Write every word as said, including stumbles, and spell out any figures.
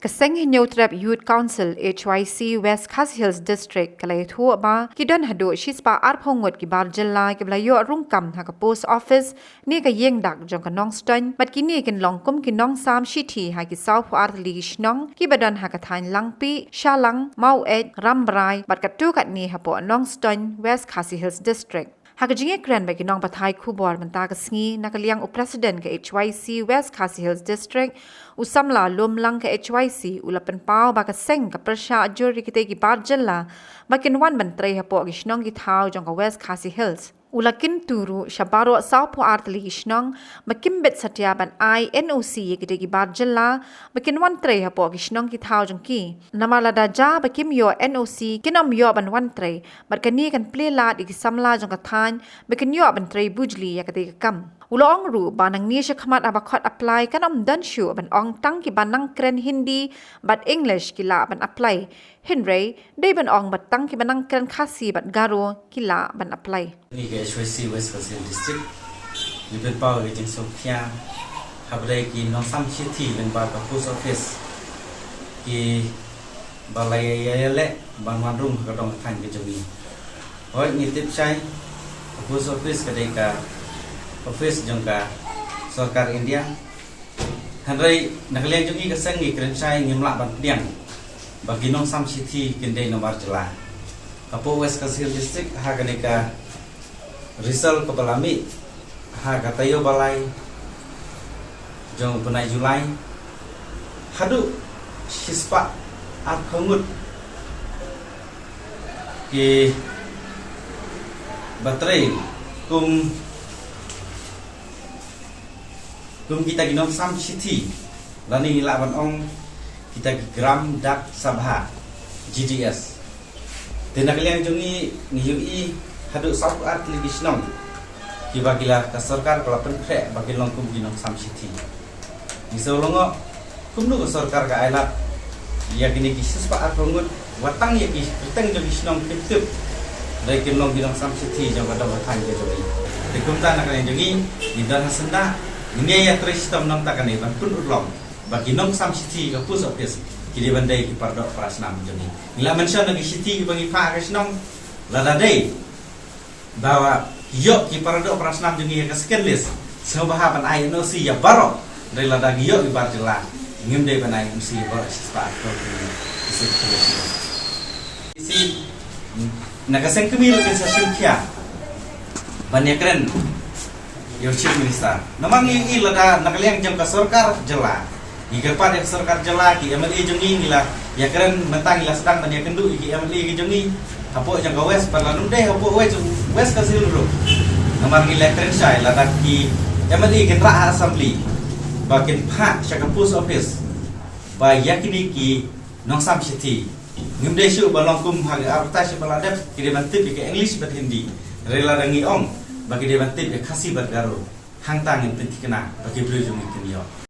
Seng Hynñiewtrep Youth Council H Y C West Khasi Hills District ka la ïathuh ba ki don haduh shispah arphew ngut ki bar jylla kiba la ïoh rung kam ha ka post office ne ka ïing dak jong ka Nongstoiñ, bad kine kin long kum ki nongsam shithi ha ki sawphew ar tylli ki shnong kiba don ha ka thaiñ Langpih, Shillong, Maweit, Rambrai bad katto katne hapoh Nongstoiñ, West Khasi Hills District. Ha ka jingïakren bad ki nongpathai khubor mynta ka sngi na ka liang u President ka H Y C West Khasi Hills District, u samla lum lang ka H Y C, u la pynpaw ba ka seng ka pyrshah jur ïa kitei ki bar jylla ba kin wan ban trei hapoh ki shnong ki thaw jong ka West Khasi Hills. U la kyntu ruh sha baroh sawphew ar tylli ki shnong ba kim bit satia ban ai N O C ïa kitei ki bar jylla ba kin wan trei hapoh ki shnong ki thaw jong ki. Namar lada jia ba kim ïoh N O C, kin ym ïoh ban wan trei, bad kane kan plie lad ïa ki samla jong ka thaiñ ba kin ïoh ban trei bujli ïa katei ka kam. U la ong ruh ba nangne shakhmat haba khot apply kan ym don shuh ban ong tang kiba nang kren Hindi bad English ki lah ban apply. Hynrei dei ban ong ba tang kiba nang kren Khasi bad Garo ki lah ban apply. Ngi ka H Y C West Khasi Hills District ngi pynpaw ïa ka jingsngewkhia haba dei ki nongsam shithi lyngba ka post office kiba la ïa ïaleh ban wan rung ha ka dong ka thaiñ ka jong ngi. Hooid, ngi tip shai ka post office ka dei ka office jong ka sorkar India. Hynrei na ka liang jong ngi ka seng ngi kren shai, ngim lah ban pdiang ba ki nongsam shithi kin dei na bar jylla. Hapoh West Khasi Hills District ha kane ka result kaba la mih ha ka taïew ba lai jong u bnai July, haduh shispah arphew ngut kiba trei kum kum kita ki nongsam shithi, lane ngi lah ban ong kita ki Gram Dak Sabha, G D S. Te na ka liang jong ngi, ngi ïohi haduh sawphew ar tylli ki shnong kiba ki la, ka sorkar ka la pynkhreh ba kin long kum ki nongsam shithi. Ngi sngewlyngngoh kumno ka sorkar ka ailad ïa kine ki shispah arphew ngut, wat tang ïa ki kyrteng jong ki shnong kim tip. Hynrei kim long ki nongsam shithi jong ka dong ka thaiñ ka jong ngi. Te kumta na ka liang jong ngi, ngi don ha syndah, ngin ïa trei shitom nangta kane ban pynurlong ba ki nongsam shithi ka post office ki dei ban dei ki paradoh parasnam jong ngi. Ngi la mention na ki shithi kiba ngi phah ha ka shnong, lada dei ba ïoh ki paradoh parasnam jong ngi ha ka second list, sngewbha ban ai N O C ïa baroh. Hynrei lada ngi ïoh ki bar jylla, ngim dei ban ai N O C ïa baroh shispah arphew ngut ki second list. Shi na ka seng kmie ruh kin sa shim khia ban ïakren ïa u Chief Minister. Namar ngi ïohi lada na ka liang jong ka sorkar jylla, ngi kyrpad ïa ka sorkar jylla, ki M L A jong ngi, ngi la ïakren mynta, ngi la sdang ban ïakynduh ïa ki M L A ki jong ngi hapoh jong ka West, bad lada ym dei hapoh West, West Khasi Hills ruh. Namar ngi la kren shai lada ki M L A kin rah ha assembly ba kin phah sha ka post office ba ïa kine ki nongsam shithi, ngim dei shuh ba long kum ha ka advertise ba la dep, ki dei ban tip ïa ka English bad Hindi. Hynrei lada ngi ong ba ki dei ban tip ïa Khasi bad Garo, hangta ngin pynthikna ba ki briew jong ngi kin ïoh.